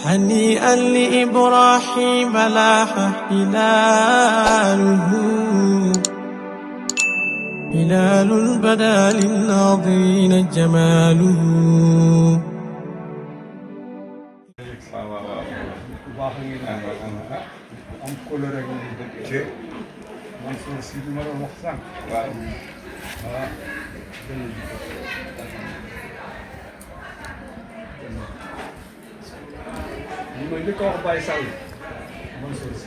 هنيئا لإبراهيم لاح هلاله هلال بدا للناظرين جماله am couleur ak ñu dëkk man so si bi ma doon wax sànq waaw waaw ñu ma njëkk a wax Baye Sall man so si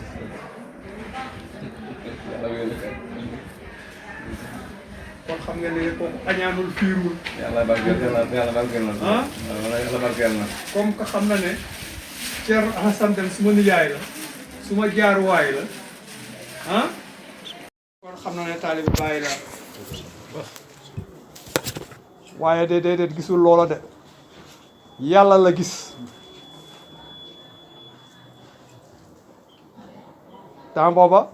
kon xam nga ne kooku añaanul fiirul yàlla barkeel na yàlla barkeel na comme que xam na ne Thierno Alassane Dème suma nijaay la suma jaaruwaay la ah kon xam na ne taalibi Baay la waaye déedéet gisul loola de yàlla la gis temps booba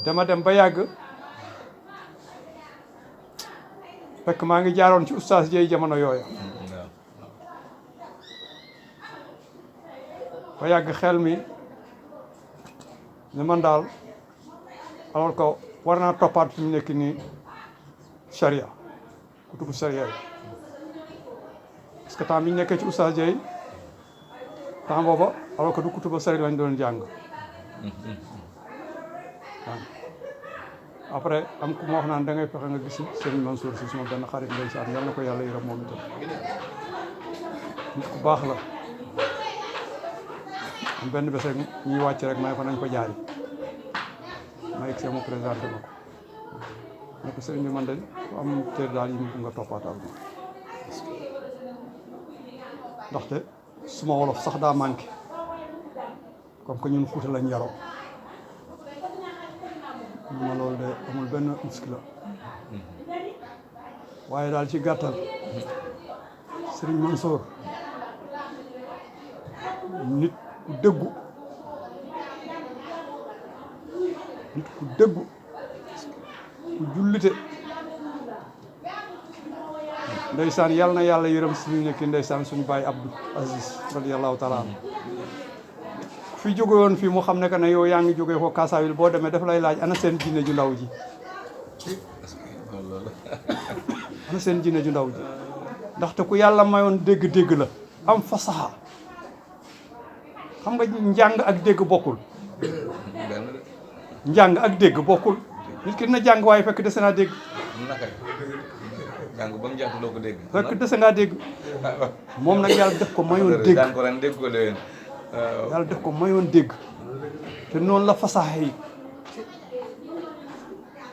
dama dem ba yàgg fekk maa ngi jaaroon ci oustaz Dieye jamono yooya ba yàgg xel mi ne man daal alors que war naa toppaat fi mu nekk nii charia kutubu charia yi parce que temps bi ñu nekkee ci oustaz Dieye temps booba alors que du kutubu charia lañ doon jàng après am ku ma wax naan da ngay fexe nga gis Serigne Mansour si suma benn xarit ndeysaan yal na ko yàlla yërëm moom itam nit ku baax la am benn bés rek ñuy wàcc rek may ko nañ ko jaari ma egg see mu présenté ma ko ne ko Serigne bi man de ku am téere daal yi mu nga toppaatal ma ndaxte suma wolof sax daa manqué comme que ñun Fuuta lañ yaroo ma loolu de amul benn muskila waaye daal ci gàttal Serigne Mansour nit ku dëggu ku jullite ndeysaan yàlla na yàlla yërëm suñu nekki ndeysaan suñu baay Abdou Aziz radiyallahu taala fi jóge woon fii mu xam ne que ne yow yaa ngi jógee ko Kaasawil boo demee daf lay laaj ana seen jinne ju ndaw ji ana seen jinne ju ndaw ji ndaxte ku yàlla mayoon dégg-dégg la am fasaxa xam nga njàng ak dégg bokkul njàng ak dégg bokkul nit ki dina jàng waaye fekk dese naa dégg jàng ba mu jàng doo ko dégg fekk dese ngaa dégg moom nag yàlla def ko mayoon dégg daan ko ren dégg ko déwén yàlla def ko mayoon dégg te noonu la fasaxa yi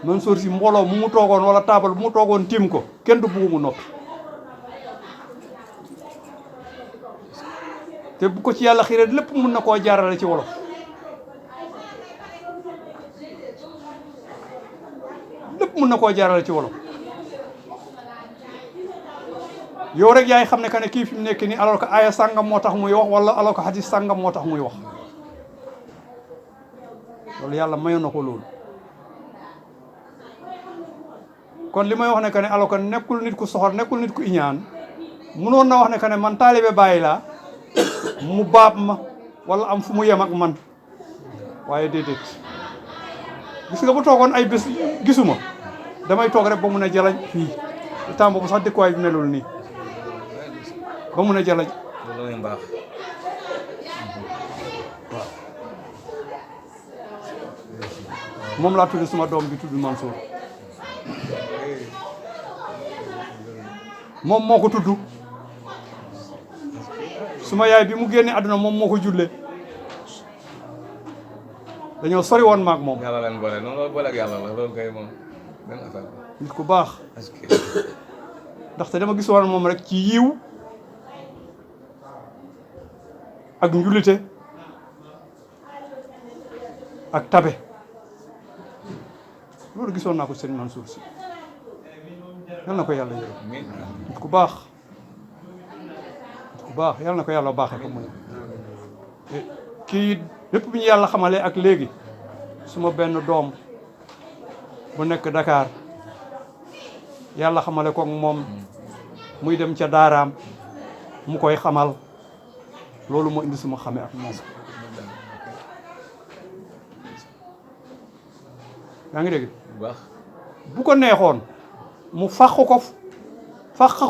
Mansour si mbooloo mu mu toogoon wala taabal bu mu toogoon tiim ko kenn du bugg mu noppi te bu ko ci yàlla xiiree lépp mun na koo jaarale ci wolof lépp mun na koo jaarale ci wolof yow rek yaay xam ne que ne kii fi mu nekk nii alors que aaya sàngam moo tax muy wax wala alors que hadis sàngam moo tax muy wax loolu yàlla mayoon na ko loolu kon li may wax ne que ne alors que nekkul nit ku soxor nekkul nit ku iñaan munoon na wax ne que ne man taalibe Baay laa mu baab ma wala am fu mu yem ak man waaye déedéet gis nga bu toogoon ay bés gisuma damay toog rek ba mun a jalañ fii temps boobu sax dëkkuwaay bi melul nii ba mun a jalañ loolu baax waaw moom laa tudd suma doom bi tudd Mansour moom moo ko tudd suma yaay bi mu génne àdduna moom moo ko julle dañoo sori woon maag moom yàlla leen boole noonu la boole ak yàlla la loolu kay moom benn affaire nit ku baax parce que ndaxte dama gis woon moom rek ci yiw ak njullite ak tabe loolu gisoon naa ko Serigne Mansour si yal na ko yàlla yërëm nit ku baax yal na ko yàlla baaxee ko mu ne kii lépp bi ñu yàlla xamalee ak léegi suma benn doom bu nekk Dakar yàlla xamale ko moom muy dem ca daaraam mu koy xamal loolu moo indi suma xamee ak moom yaa ngi dégg bu baax bu ko neexoon mu fàq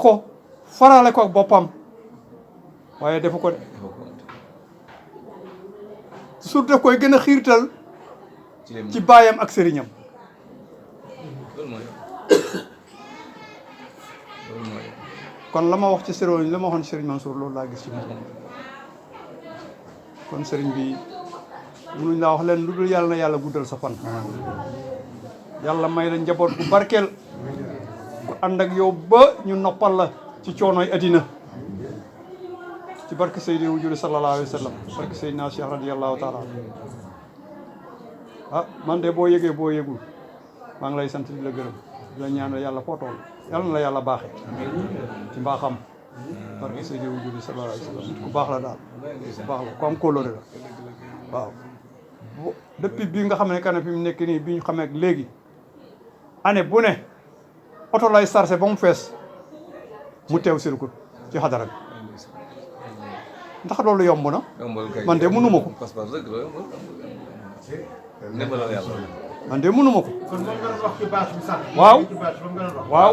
ko farale ko ak boppam waaye defu ko de toujours daf koy gën a xiirtal ci baayam ak sëriñam kon la ma wax ci sëriñ la ma waxoon sëriñ Mansour loolu laa gis ci moom kon sëriñ bi mënuñ laa wax leen lu dul yàlla na yàlla guddal sa fan yàlla may la njaboot bu barkeel ku ànd ak yow ba ñu noppal la ci coonooy addina ci barke Seydina wujudi sallallahu alayhi wa sallam barke Seydina Cheikh radiyallahu taala ah man de boo yëgee boo yëgul maa ngi lay sant di la gërëm di la ñaanal yàlla foo toll yàlla na la yàlla baaxee ci mbaaxam barke Seydina wujudi sallallahu alayhi wa sallam nit ku baax la daal ku baax la ku am kóllëre la waaw depuis bii nga xam ne que ne fi mu nekk nii bi ñu xamee ak léegi année bu ne oto lay sarse ba mu fees mu teew sil ko ci xadara bi ndax loolu yomb na man de mënuma ko man de mënuma ko waaw waaw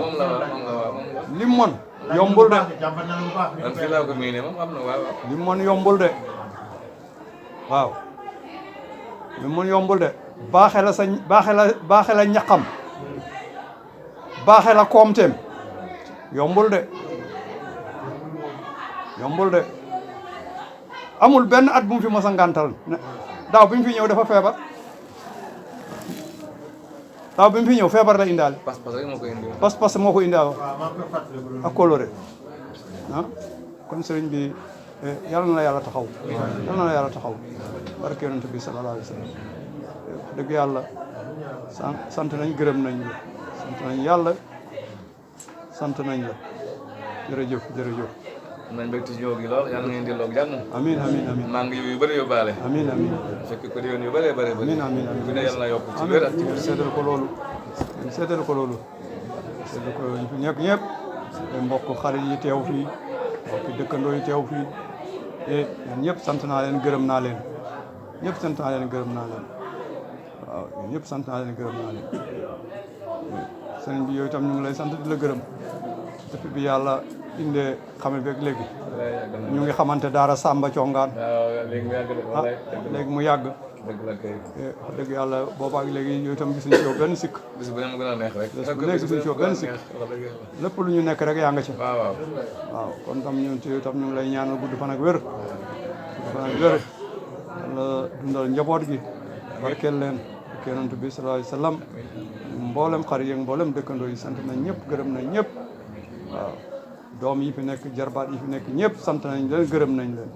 lim mon yombul de lim mon yombul de waaw lim mon yombul de baaxe la sa baaxe la ñaqam baaxe la koomteem yombul de amul benn at bu mu fi mos a ngàntal daaw bi mu fi ñëw dafa feebar daaw bi mu fi ñëw feebar la indaale pas-pas moo ko indaale ak coloré ah kon sëriñ bi yàlla na la yàlla taxaw yàlla na la yàlla taxaw barke yonent bi sallallahu alayhi wa sallam dëgg yàlla sant nañ gërëm nañ la sant nañ yàlla sant nañ la jërëjëf nañ bëgg ci ñëw gi lool yàlla ngeen delloo ak jàmm amiin maa ngi yu bëri yóbbaale amiin fekk ko déwén yu bëree bëri amiin bu ne yàlla na yokk ci wér ak ci wér seetal ko loolu seetal ko ñu fi nekk ñëpp mbokk xarit yi teew fii mbokk dëkkandoo yi teew fii yéen ñëpp sant naa leen gërëm naa leen ñëpp sant naa leen gërëm naa leen waaw ñëpp sant naa leen gërëm naa leen sëriñ bi yooyu itam ñu ngi lay sant di la gërëm depuis bi yàlla indee xame beeg léegi ñu ngi xamante daara Samba Congaan léegi mu yàgg wax dëgg yàlla boobaak léegi yooyu itam gisuñu ci yow benn sikk bis bu ne mu gën a neex rek léegi gisuñu ci yow benn sikk lépp lu ñu nekk rek yaa nga ci waaw kon tam ñun ci itam ñu ngi lay ñaanal gudd fan ak wér yàlla dundal njaboot gi barkeel leen ak yonent bi sallallahu alayhi wa sallam mboolem xarit yeeg mboolem dëkkandoo yi sant nañ ñëpp gërëm nañ ñëpp waaw doom yi fi nekk jarbaat yi fi nekk ñëpp sant nañ leen gërëm nañ leen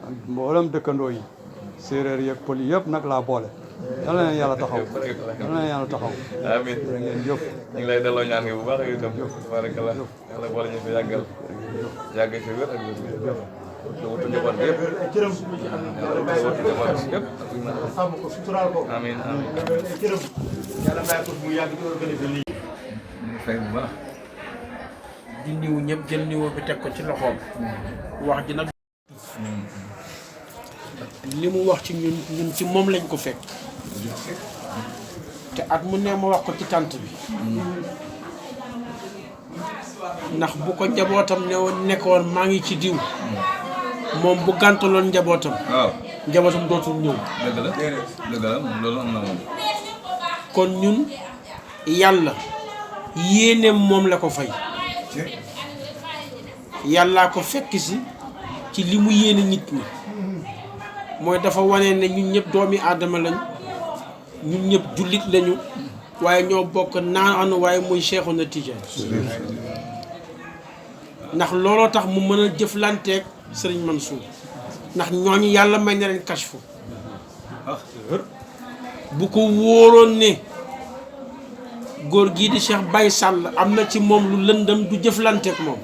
ak mboolem dëkkandoo yi séeréer yeeg pël yi yëpp nag laa boole yal na leen yàlla taxaw yal na leen yàlla taxaw amiin ngeen jëf ñu ngi lay delloo ñaan ngi bu baax yow itam tabarakallah yàlla boole ñu fi yàggal yàgg fi wér ak wér te wutu njaboot bi yëpp yàlla wutu njaboot bi yëpp sàmm ko suturaal ko amiin cërëm yàlla bàyyi ko mu yàgg di organiser lii ñu fay bu baax di niw ñëpp jël niwoo bi teg ko ci loxoom wax ji nag li mu wax ci ñun ci moom lañ ko fekk te at mu ne ma wax ko ci tànt bi ndax bu ko njabootam nekkoon maa ngi ci diw moom bu gàntaloon njabootam waaw njabootam dootul ñëw dëgg la moom loolu am na moom kon ñun yàlla yéeneem moom la ko fay yàllaa ko fekk si ci li mu yéene nit ñi mooy dafa wane ne ñun ñëpp doomi aadama lañ ñun ñëpp jullit lañu waaye ñoo bokk naan waaye muy Cheikhouna Tidiane ndax looloo tax mu mën a jëflanteeg Serigne Mansour ndax ñooñu yàlla may na leen kashfu bu ko wóoroon ne góor gii di Cheikh Baye Sall am na ci moom lu lëndëm du jëflanteeg moom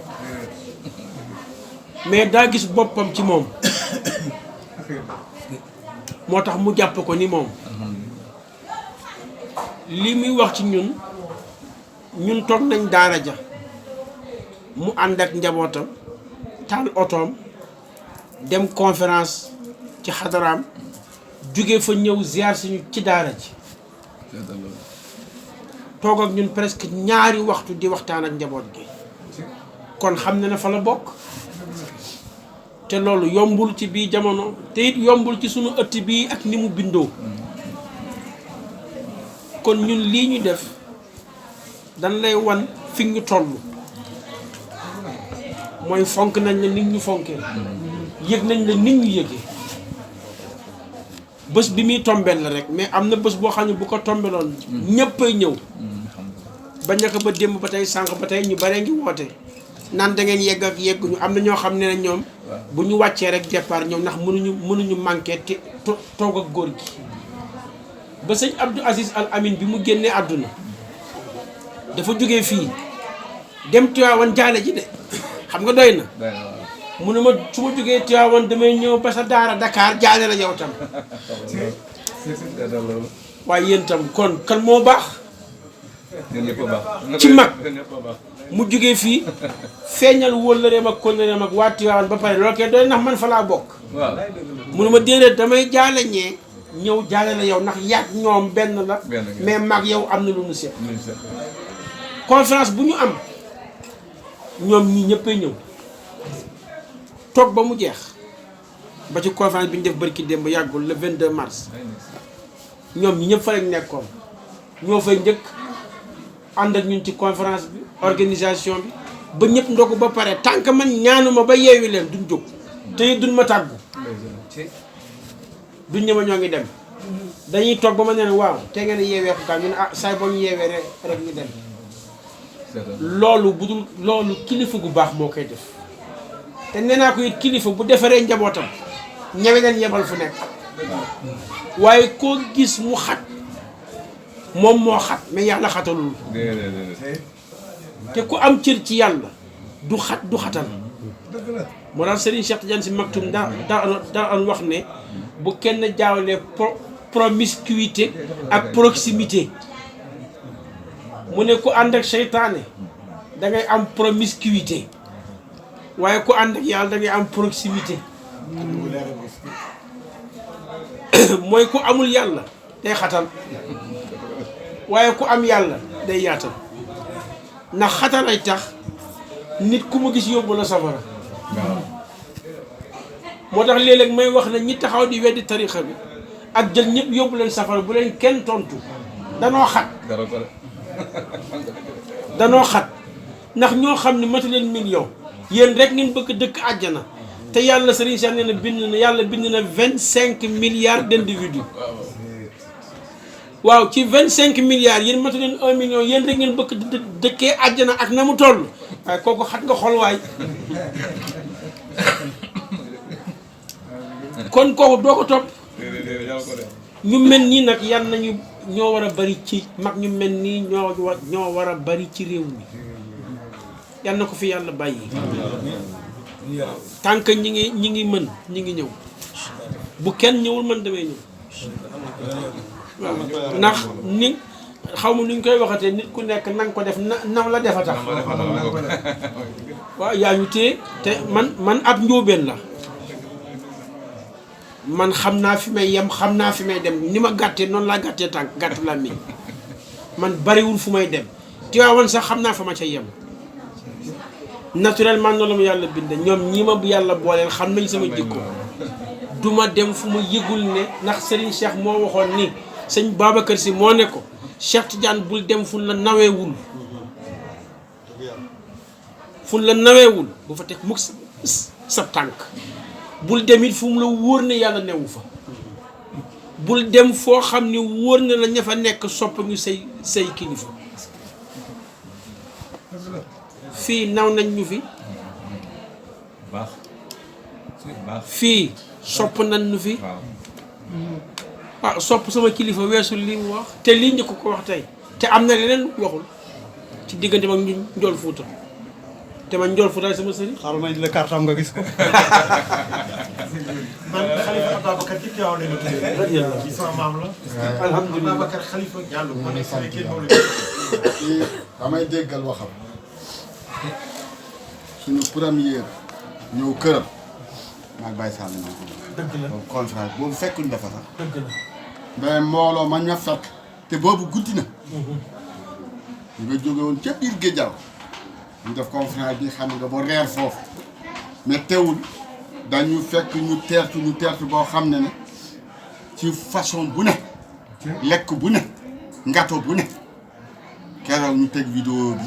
mais daa gis boppam ci moom moo tax mu jàpp ko ni moom li muy wax ci ñun toog nañ daara ja mu ànd ak njabootam taal otoom dem conférence ci xadaraam jóge fa ñëw ziar suñu ci daara ji toog ak ñun presque ñaari waxtu di waxtaan ak njaboot gi kon xam na ne fa la bokk te loolu yombul ci bii jamono te it yombul ci sunu ëtt bii ak ni mu bindoo kon ñun lii ñu def dañ lay wan fi ñu toll mooy fonk nañ la nit ñu fonkee yëg nañ la nit ñu yëgee bés bi muy tombeel la rek mais am na bés boo xam ne bu ko tombeloon ñëppay ñëw ba ñaka ba démb ba tey sànq ba tey ñu bare ngi woote naan da ngeen yegg ak yegguñu am na ñoo xam ne ñoom bu ñu wàccee rek départ ñoom ndax mënuñu manqué te toog ak góor gi ba sëñ Abdou Aziz Al Amin bi mu génnee àdduna dafa jógee fii dem Tiwaawan jaale ji de xam nga doy na mu ne ma su ma jógee Tiwaawan damay ñëw ba sa daara Dakar jaale la yow tam waaye yéen tam kon kan moo baax ci mag mu jógee fii feeñal wóllëreem ak kóllëreem ak waa Tiwaawan ba pare loolu kay doy ndax man fa laa bokk mu ne ma déedéet damay jaale ñee ñëw jaale la yow ndax yàgg ñoom benn la mais mag yow am na lu ñu seet conférence bu ñu am ñoom ñi ñëppay ñëw toog ba mu jeex ba ci conférence bi ñu def barki démb yàggul le 22 mars ñoom ñi ñëpp fa lañ nekkoon ñoo fay njëkk ànd ak ñun ci conférence bi organisation bi ba ñëpp ndogu ba pare tant que man ñaanuma ba yeewi leen duñ jóg te duñ ma tàggu duñ ñëma ñoo ngi dem dañuy toog ba ma ne waaw te ngeen yeewee ko ñu ne ah saay boo ñu yeewee rek ñu dem loolu bu dul loolu kilifa gu baax moo koy def te nee naa ko it kilifa bu defaree njabootam ñawe leen yebal fu nekk waaye koo gis mu xat moom moo xat mais yàlla xatalul te ku am cër ci yàlla du xat du xatal moo tax Serigne Cheikh Tidiane Sy Maktoum daa an wax ne bu kenn jaawalee promiscuité ak proximité mu ne ku ànd ak seytaane da ngay am promiscuité waaye ku ànd ak yàlla da ngay am proximité mooy ku amul yàlla day xatal waaye ku am yàlla day yaatal ndax xatal ay tax nit ku ma gis yóbbu la safara moo tax léeg-léeg may wax ne ñi taxaw di weddi tarixa bi ak jël ñëpp yóbbu leen safara bu leen kenn tontu danoo xat danoo xat ndax ñoo xam ne matu leen million yéen rek ngeen bëgg dëkk àjjana te yàlla Serigne Cheikh nee na bind na 25 milliards d'individus waaw ci 25 milliards yéen matu leen 1 million yéen rek ngeen bëgg dëkkee àjjana ak na mu toll waaye kooku xat nga xol waay kon kooku doo ko topp ñu mel nii nag yan nañu ñoo war a bari ci mag ñu mel nii ñoo war a bari ci réew mi yal na ko fi yàlla bàyyi tant que ñi ngi mën ñi ngi ñëw bu kenn ñëwul man damay ñëw waaw ndax ni xaw ma nu ñu koy waxatee nit ku nekk na nga ko def na la defa tax waaw yaa ñu téye te man ab njóobeen la man xam naa fi may yem xam naa fi may dem ni ma gàttee noonu laa gàttee tànk gàtt laa mi man bariwul fu may dem Tiwaawan sax xam naa fa ma ca yem naturellement noonu la ma yàlla binde ñoom ñi ma bu yàlla booleel xam nañ sama jikko duma dem fu ma yëgul ne ndax Serigne Cheikh moo waxoon ni sëñ Babacar Sy moo ne ko Cheikh Tidiane bul dem fu la naweewul bu fa teg mukk sa tànk bul dem it fu mu la wóor ne yàlla newu fa bul dem foo xam ne wóor na la ña fa nekk sopp ñu say kilifa fii naw nañ ñu fi fii sopp nañ ñu fi sopp sama kilifa weesul lii mu wax te lii njëkk ko wax tey te am na leneen waxul ci diggante mag ñu njool Fuuta te man njool Fuuta sama sëriñ xaaral ma indi la carte am nga gis ko man Khalifa Ababacar ci Tiwaawan la tuddee ci sama maam la alhamdulilah Ababacar Khalifa Diallo moo nekk sama kenn moom la damay déggal waxam suñu première ñëw këram maag Baye Sall ma ko dëgg la conférence boobu fekkuñ dafa sax dëgg la. mais mbooloo ma ña fekk te boobu guddi na ñu nga jóge woon ca biir Géejaw ñu def conférence bi xam nga ba reer foofu mais teewul dañu fekk ñu teertu boo xam ne ci façon bu ne lekk bu ne ngato bu ne keroog ñu teg vidéo bi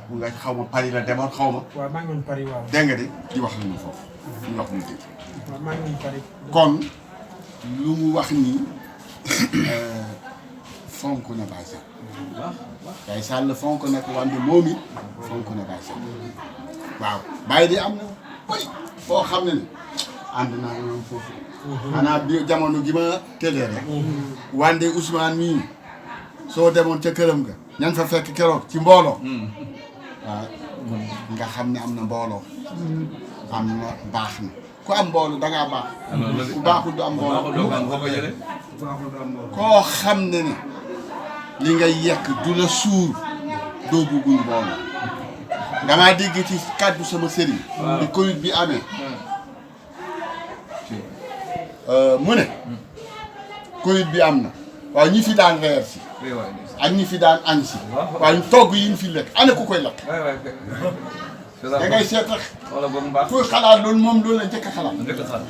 bu nga xaw ma Paris la demoon xaw ma waaw maa ngi woon Paris waaw. dégg nga de di wax lu ñu foofu ñu wax ñu dégg waaw maa ngi woon Paris. kon lu mu wax nii fonk na Baye Sall Baye Sall fonk na ko wante moom it fonk na Baye Sall waaw Baye di am na bëri foo xam ne ànd naa ñoom foofu xanaa bi jamono gi ma tëddee rek wante Ousmane mii soo demoon ca këram ga ñan fa fekk keroog ci mbooloo waaw nga xam ne am na mbooloo am na baax na ku am mbooloo dangaa baax ku baaxul du am mbooloo koo xam ne li ngay yekk du la suur doo bëggul mbooloo damaa dégg ci kàddu sama sëriñ bi Covid bi amee mu ne Covid bi am na waaye ñi fi daan reer si ak ñi fi daan añ si waaye togg yi ñu fi lekk ana ku koy lekk da ngay seet rek kuy xalaat loolu moom loolu la njëkk a xalaat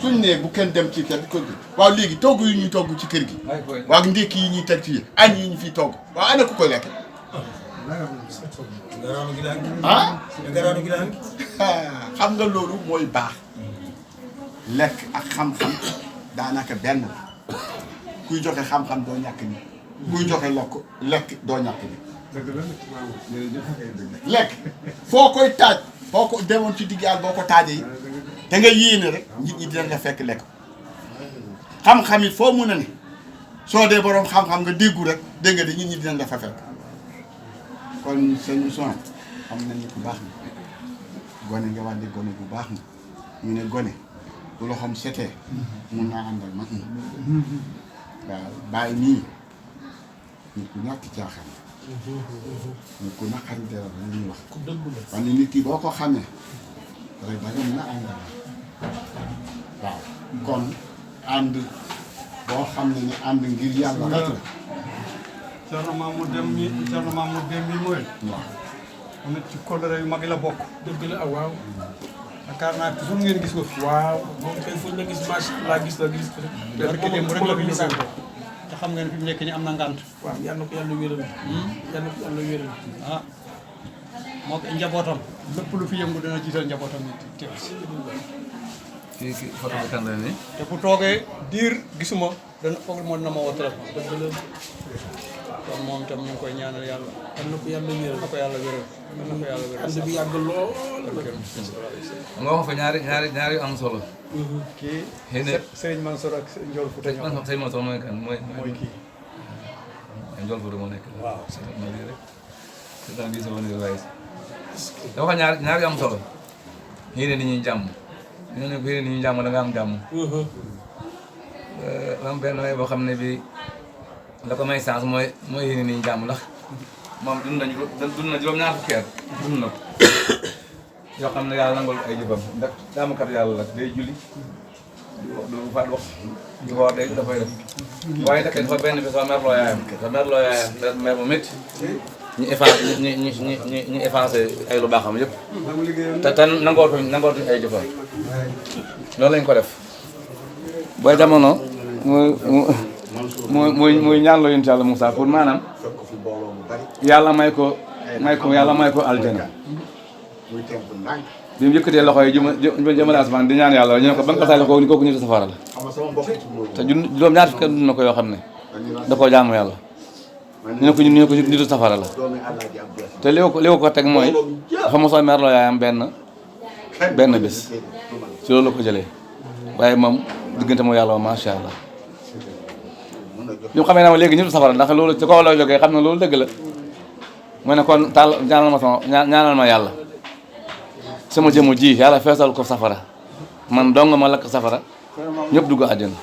suñ ne bu kenn dem ci kër gi waaw léegi togg yi ñuy togg ci kër gi waaw ndékki yi ñuy teg ci añ yi ñu fiy togg waaw ana ku koy lekk ah xam nga loolu mooy baax lekk ak xam-xam daanaka benn la kuy joxe xam-xam doo ñàkk ni kuy joxe lekk doo ñàkk ni lekk foo koy taaj foo ko demoon ci diggaal boo ko taajee te nga yéene rek nit ñi dinañ la fekk lekk xam-xam it foo mun a ne soo dee boroom xam-xam nga déggu rek dégg nga de nit ñi dinañ la fa fekk kon seen son xam nañ ni ku baax na gone nga wax de gone bu baax na ñu ne gone bu loxoom setee mun naa àndal mag ñi waaw bàyyi nii nit ku ñàkk caaxaan nit ku naqari dara la ñuy wax wante nit ki boo ko xamee rek da nga mën a àndal waaw kon ànd boo xam ne ni ànd ngir yàlla rek la Thierno Mamour Deme mi mooy waaw nit ci kóllëre yu mag yi la bokk dëgg la ah waaw. yaakaar naa toujours ngeen gis ko fi waaw moom kay fuñ la gis marché laa gis la gis. barke démb rek la fi ñu sant. te xam ngeen fi mu nekk ni am na ngant waaw yal na ko yàlla wéral. yal na ko yàlla wéral. ah moo ko njabootam lépp lu fi yëngu dina jiital njabootam ni teew si kii photo bi kan la nii. te bu toogee diir gisuma dana foog moo dina ma woo téléphone dëgg la. kon moom itam ñu ngi koy ñaanal yàlla yal na ko yàlla wéral. na ko yàlla wéral na ko yàlla wéral ànd bi yàgg lool. nga wax fa ñaari yu am solo. kii xëy na Serigne Mansour ak Ndiol Fouta ñoo man sëñ Mansour mooy kan mooy kii Ndiol Fouta moo nekk. waaw ma lii rek c'est un diis woon waaye dafa wax ñaari yu am solo xëy na nit ñi jàmm ñu ne ko xëy na nit ñi jàmm da nga am jàmm. am benn way boo xam ne bi la ko may chance mooy yéene nii jàmm ndax moom dund na juróom-ñaar fukki at dund na ko yoo xam ne yàlla nangul ay jëfam ndax jaamukat yàlla la day julli du faat wax di xoor day dafay def waaye nag dafa benn bi soo merloo yaayam mer bu métti ñu effacé ay lu baaxam yëpp te nangootuñ ay jëfam loolu lañ ko def booy jamono muy ñaan la yonent yàlla Moussa pour maanaam yàlla may ko aljana bi mu yëkkatee loxo yi jëmale asamaan di ñaan yàlla ñu ne ko ba nga ko saay ko ni kooku nitu safara la te juróom ñaar fukki dund na ko yoo xam ne da koo jaamu yàlla ñu ne ko nitu safara la te li ko teg mooy dafa mosoo merloo yaayam benn bés ci loolu la ko jëlee waaye moom diggante moo yàlla macha allah bi mu xamee ne ma léegi ñëpp safara ndax loolu ci kaw la jógee xam ne loolu dëgg la mu ne kon taal ñaanal ma yàlla sama jëmu ji yàlla feesal ko safara man dong ma lakk safara ñëpp dugg àjjana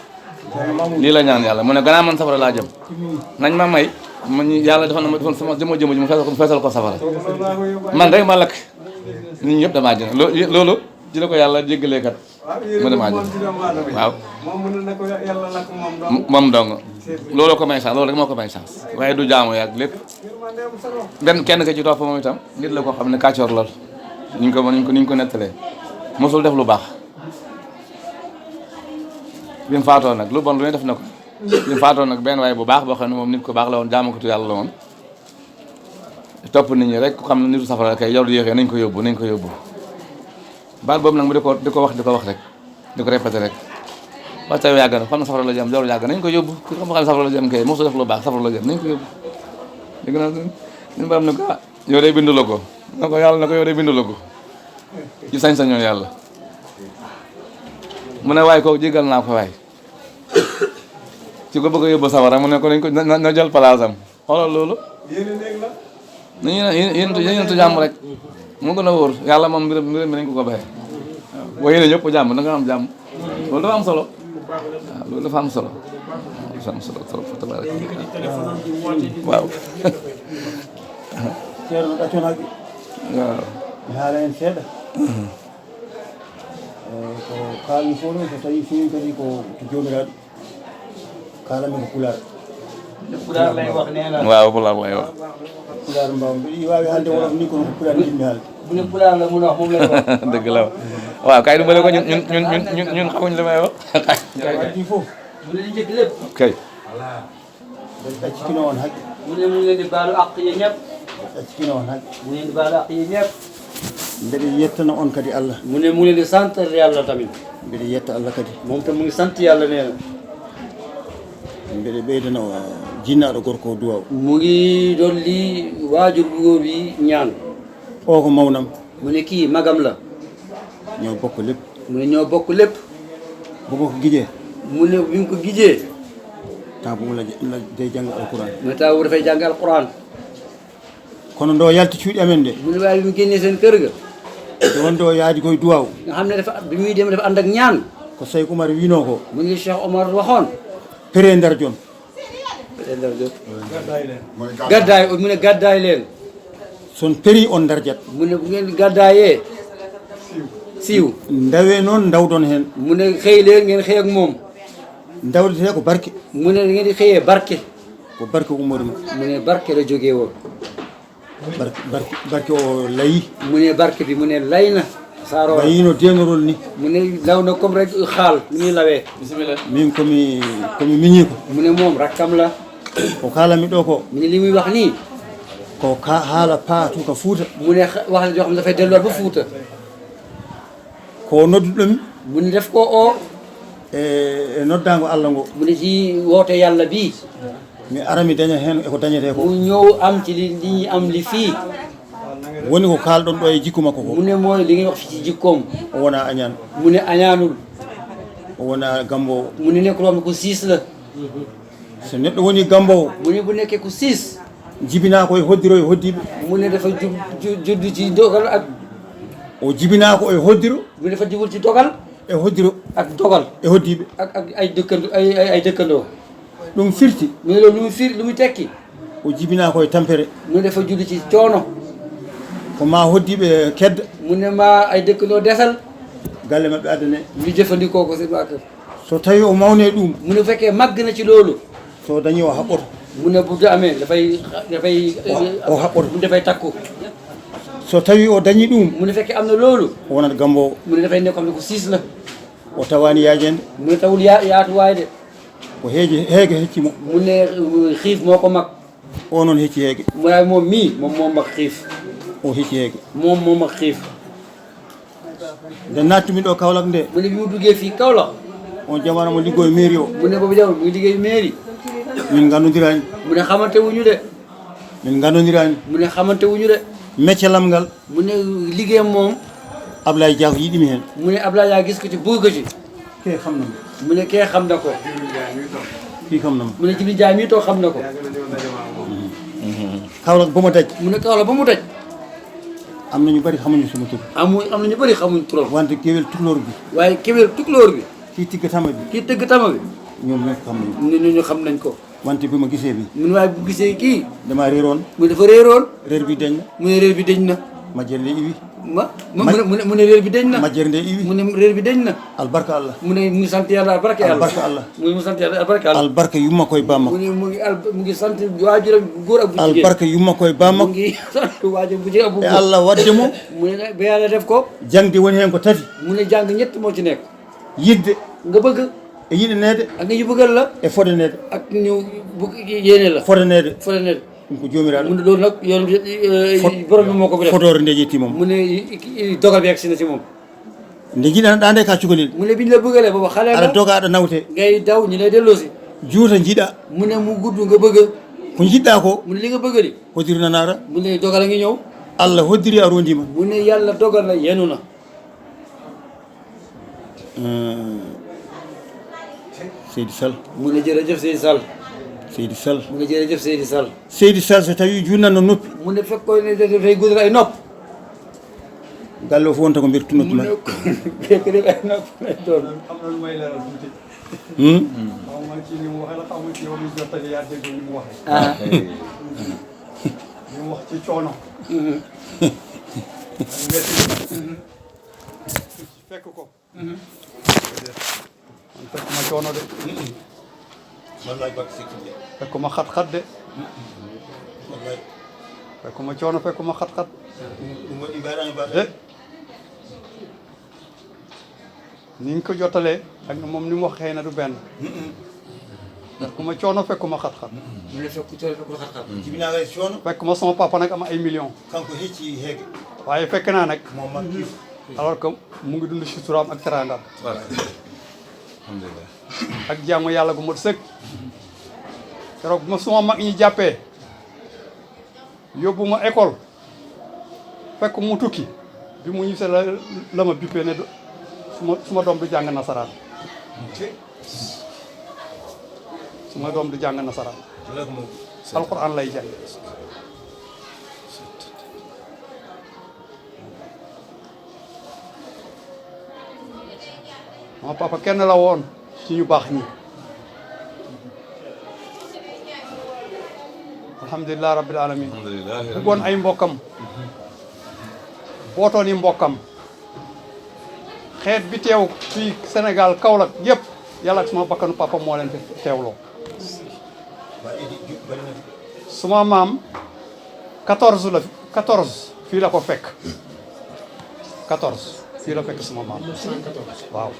lii la ñaan yàlla mu ne gannaaw man safara laa jëm nañ ma may yàlla defoon sama jëmu ji mu feesal ko safara man rek ma lakk nit ñi ñëpp dama àjjana loolu ci la ko yàlla jéggalee kat mu dem àjjana waaw moom mën na ko yàlla lakk moom dong. moom dong looloo ko may chance loolu rek moo ko may chance waaye du jaamu yàgg lépp benn kenn ka ci topp moom itam nit la koo xam ne kàccoor lool ni ñu ko nettalee mosul def lu baax bi mu faatoo nag lu bon lu ne def na ko bi mu faatoo nag benn waaye bu baax boo xam ne moom nit ko baax la woon jaamukatu yàlla la woon topp nit ñi rek ku xam ne nitu safara kay yow yéexee nañ ko yóbbu baat boobu nag mu di ko wax rek di ko répété rek waxtaan wi yàgg na xam na safara la jëm jarul yàgg nañ ko yóbbu ku xam safara la jëm kay mosu def lu baax safara la jëm nañ ko yóbbu dégg naa ñun ba am na ko yow day bindu la ko na ko yàlla na ko yow day bindu la ko ci sañ-sañoon yàlla mu ne waay kooku jégal naa ko waay ci ko bëgg a yóbbu safara mu ne ko nañ ko na jël palaasam xoolal loolu nañu yéentu jàmm rek moo gën a wóor yàlla moom mbiram mi nañ ko baxee waaw boo yéene ñëpp jàmm da nga am jàmm loolu dafa am solo waaw loolu dafa am solo trop fa tabarak waaw ceerno ɗacconaaki waaw mi haala heen seeɗa ko kaalmi fof noon so tawii feewi kadi ko joomiraaɗo kaalami ko pulaar Pulaar lay wax nee na. waaw pulaar lay wax pulaar mbaaw mbiɗa waawi haalde wolof ni kono ko pulaar jinmi haalde bu ne Pulaar la mun a wax moom lay wax. dëgg la waaw kay du ma ne ko ñun xamuñ li may wax waddi fof mu ne di njëkk lépp. kay mbeɗa ɗaccikino on haqqe mu ne mu ngi leen di baalu àq yi ñëpp. mbeɗa ɗaccikino on haqqe mu ngi leen di baalu àq yi ñëpp. mbeɗa yettana on kadi allah mu ne mu ngi leen di sant yàlla tamit. mbeɗa yetta allah kadi moom tam mu ngi sant yàlla nee na. mbeɗa ɓeydana jinnaaɗo gorko o duwaw mu ngi doon lii waajur bu góor bi ñaan. o ko mawnam mu ne kii magam la. ñoo bokk lépp mu ne ñoo bokk lépp. bogo ko gijee mu ne bi mu ko gijee. temps bo la day jàng alquran mu ne taw dafay jàng alquran. kono ndo yalti cuuɗi amen de mu ne waaye bi mu génnee seen kër ga. nde wonde o yaadi koye duwaw nga xam ne dafa bi muy dem dafa ànd ak ñaan. ko Seydou Oumar wino ko mu ngi Cheikh Omar waxoon. pere nder jon gaddaay mu ne gaddaay leen. son péri on darjat mu ne bu ngeen gàddaayee siiw ndawe noon ndawdon hen mu ne xëy leen ngeen xëy ak moom ndawdete ko barke mu ne ngeen di xëyee barke ko barke ummori mu ne barke la jógee woon barke o layi mu ne barke bi mu ne lay na saaroo wayino denorol ni mu ne law na comme rek xaal ni muy lawee bismillah min komi miñi ko mu ne moom rakkam la ko kalami ɗo ko mu ne li muy wax nii ko haala paatu ka fuuta mu ne wax la joo xam ne dafay delluwaat ba Fuuta ko nodduɗomi mu ne def ko oo e noddago Allah ngo mu ne ci woote yàlla bii mi ara mi daña hen eko dañete ko mu ñëw am ci li ñi am li fii woni ko kalɗon ɗo e jikku makko ko mu ne mooy li ngay wax fi ci jikkoom o wona añan mu ne añaanul o wona gambowo mu ne nekkul xam ne ku siis la so neɗɗo woni gambowo mu ne bu nekkee ku siis jibina koye hoddiro e hoddiɓe mu ne dafa juddu ci dogal ak o jibina ko e hoddiro mu ne dafa jubul ci dogal e hoddiro ak dogal e hoddiɓe ak ay dëkkandoo ay dëkkandoo ɗum firti mu ne loolu lu muy tekki o jibina koye tampere mu ne dafa juddu ci coono ko ma hoddiɓe kedda mu ne ma ay dëkkandoo desal galle maɓɓe addane ñu jëfandikoo ko seen waa kër so tawi o mawne ɗum mu ne fekkee màgg na ci loolu so dañi o haɓɓoto mu ne bu amee dafay o haɓɓoto mu dafay takku so tawi o dañi ɗum mu ne fekkee am na loolu o wonat gambowo mu ne dafay nekk xam ne ko siis la o tawani yaajede mu ne tawul yaatuwaay de ko heege heccimo mu ne xiif moo ko mag o noon hecci heege mu ne moom mii moom mag xiif o hecci heege moom mag xiif nde nattumi ɗo Kaolack nde mu ne bi mu duggee fii Kaolack on jamana mo liggo e mairie o mu ne boobu jamono mu ngi liggéey mairie min gandodirani mu ne xamante wuñu de min gandodirani mu ne xamante wuñu de meccalam ngal mu ne liggéeyam moom Ablaye Diaw yiɗimi hen mu ne Ablaye yaa gis ko ci bëgg ko ci ke xam na ma mu ne kee xam na ko kii xam na ma mu ne Jibril Jaay mii toog xam na ko Kaolack ba ma daj mu ne Kaolack ba mu daj am na ñu bari xamuñu sama tur am na ñu bëri xamuñ turam wante géwél tukulóor bi waaye kéwél tukulóor bi kii tigga tama bi kii tëgg tama bi ñoom ñoo ko xam nañu ñu xam nañ ko wante bi ma gisee bi mu ne waaye bu gisee kii dama réeroon mu dafa réeroon réer bi dañ na mu ne réer bi dañ na ma jëlle iwi mu ne réer bi deñ na majjere nde iwi mu ne réer bi deñ na albarka Allah mu ne mu ngi sant yàlla albarka yàlla albarka Allah mu sant yàlla albarka yàlla albarka yumma koye bamma mu ne mu ngi sant waajuram bu góor ak bu jigéen albarka yumma koye bamma mu ngi sant waajur bu jigéen ak bu e góor Allah wadde mo mu ne ba yàlla def ko jangde woni hen ko tati mu ne jàng ñett moo ci nekk yidde nga bëgg e yiɗanede ak nga ñu bëggal la e fodanede ak ñu bëgg yéene la fodanede fole ne ɗum ko jomiraɗo mu ne loolu nag yoon borom bi moo ko fi def fodore nde yetti moom mu ne dogal bi agsi na si moom nde jiɗanoɗa nde ka cukalel mu ne biñ la bëggalee booba xale aɗa nga doga aɗa nawte ngay daw ñu lay delloosi juuta jiiɗa mu ne mu gudd nga bëgg ko jiɗɗa ko mu ne li nga bëgg di hoddiri nanara mu ne dogal a ngi ñëw Allah hoddiri a rondima mu ne yàlla dogal na yenu na Seydi Sall mu ne jërëjëf Seydi Sall Seydi Sall mu ne jërëjëf Seydi Sall Seydi Sall so tawi junnanno noppi mu ne fekkoon ne dafay guddal ay nopp galle o fof wonta ko mbirtu noppi mu ma ne fekk def ay nopp lay doon am na lu may leeral tuuti xaw ma ci ni mu waxee la xaw ma ci yow mi jottali yaa dégg ni mu waxee li mu wax ci coono fekk ko man fekk ma coono de fekk ma xat-xat de fekk ma coono fekk ma xat-xat de ni nga ko jottalee ak moom ni mu wax xëy na du benn fekk ma coono fekk ma xat-xat mu ne fekk coono fekk xat-xat jibinaga e coono fekk ma sama papa nag am ay millions kanko hecci heege waaye fekk naa nag mo makki alors que mu ngi dund suturaam ak teraangam alhamdulilah ak jaamu yàlla gu mat sëkk keroog bu ma suma mag ñi jàppee yóbbu ma école fekk mu tukki bi mu ñibbisee la ma bippee ne suma doom du jàng nasaraan suma doom du jàng nasaraan alxuraan lay jàng sama papa kenn la woon ci ñu baax ñi alhamdulilah rabbil alamin bëggoon ay mbokkam bootoon yi mbokkam xeet bi teew fii Sénégal Kaolack yëpp yàlla ak suma bakkanu papa moo leen fi teewloo suma maam 14 fii la ko fekk 14 fii la fekk suma maam waaw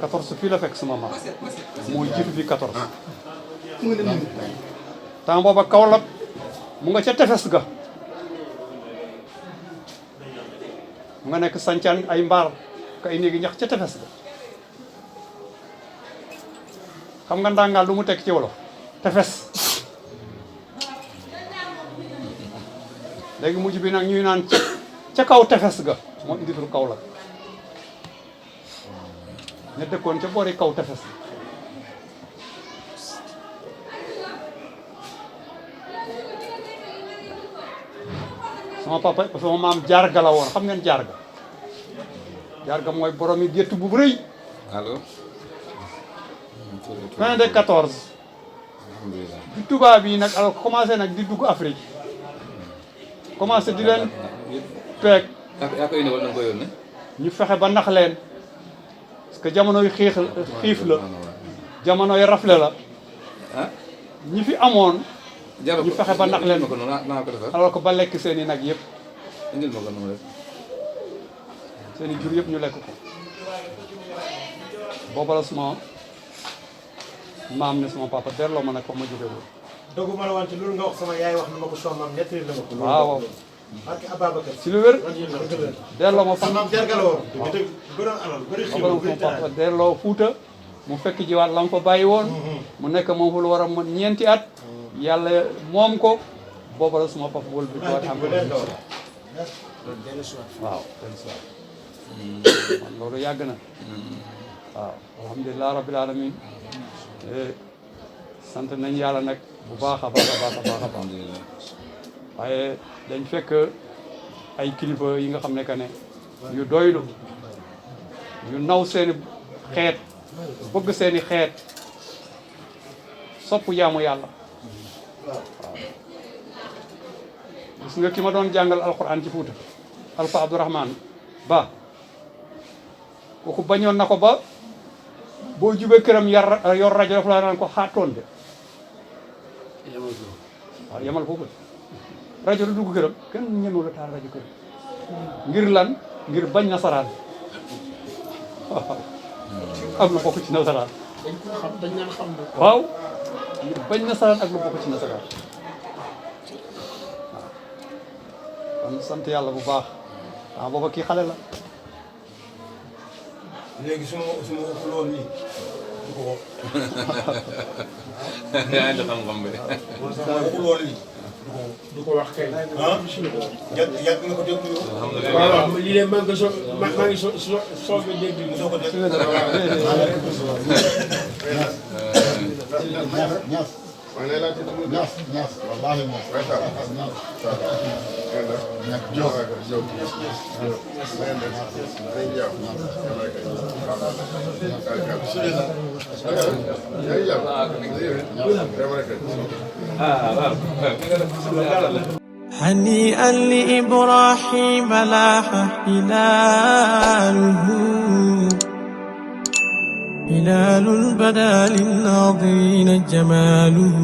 14 fii la fekk suma maam mooy jiitu fii 14 temps booba Kaolack mu nga ca tefes ga mu nga nekk sancaan ay mbaar ka ay néegi ñax ca tefes ga xam nga ndàngaal lu mu tekk ci wolof tefes léegi mujj bi nag ñuy naan ca kaw tefes ga moo indi turu Kaolack ña dëkkoon ca boori kaw tefes sama papa sama maam jaarga la woon xam ngeen jaarga mooy borom yi gétt bu rëy allo fin de 14 bi tubaab yi nag alors commencé nag di dugg Afrique commencé di leen peeg yaa ko yónnee wala da nga ko yónnee ñu fexe ba nax leen parce que jamonoy xiif la jamonoy rafle la ah ñi fi amoon jarul ñu fexe ba nax leen ma ko noonu naa ko defar alors que ba lekk seen i nag yëpp indil ma ko noonu rek seen i jur yëpp ñu lekk ko booba la suma maam ne suma papa delloo ma nag fa ma jóge woon doguma la wante loolu nga wax sama yaay wax na ma ko sama maam nettali la ma ko. waaw barke Ababacar. si lu wér dëgg la. delloo ma fa sama maam jarga la woon. dëgg bëroon alal bëri xibaar booba suma papa delloo Fuuta mu fekk jiwaat la mu fa bàyyi woon mu nekk moom fu lu war a mën ñeenti at yàlla moom ko booba la suma papa wël bi waat am waaw man loolu yàgg na waaw alhamdulilah rabbil alamin sant nañ yàlla nag bu baax a baax a baax a baax a baax waaye dañ fekk ay kilifa yi nga xam ne que ne yu doylu yu naw seeni xeet bëgg seeni xeet sopp jaamu yàlla waaw gis nga ki ma doon jàngal alquran ci Fuuta Alpha Abdourahmane Ba kooku bañoon na ko ba boo jubee këram yor rajo dafa la naan ko xaatoon de waaw yemal foofu rajo du dugg këram kenn ñënu la taal rajo këram ngir lan ngir bañ nasaraan am na bokk ci nasaraan dañ naan xam na waaw ngir bañ nasaraan ak lu bokk ci nasaraan waaw kon sant yàlla bu baax waaw booba kii xale la léegi su ma waxul woon nii du ko wax. yaa ngi xam-xam bi. su ma waxul woon nii du ko wax kay. ah yàgg nga ko déglu. alhamdulilah waaw lii de maa ngi ko maa ngi soog a dégg. soo ko déglu. ñaas wallahi هنيئا لإبراهيم لاح هلاله هلال بدا للناظرين جماله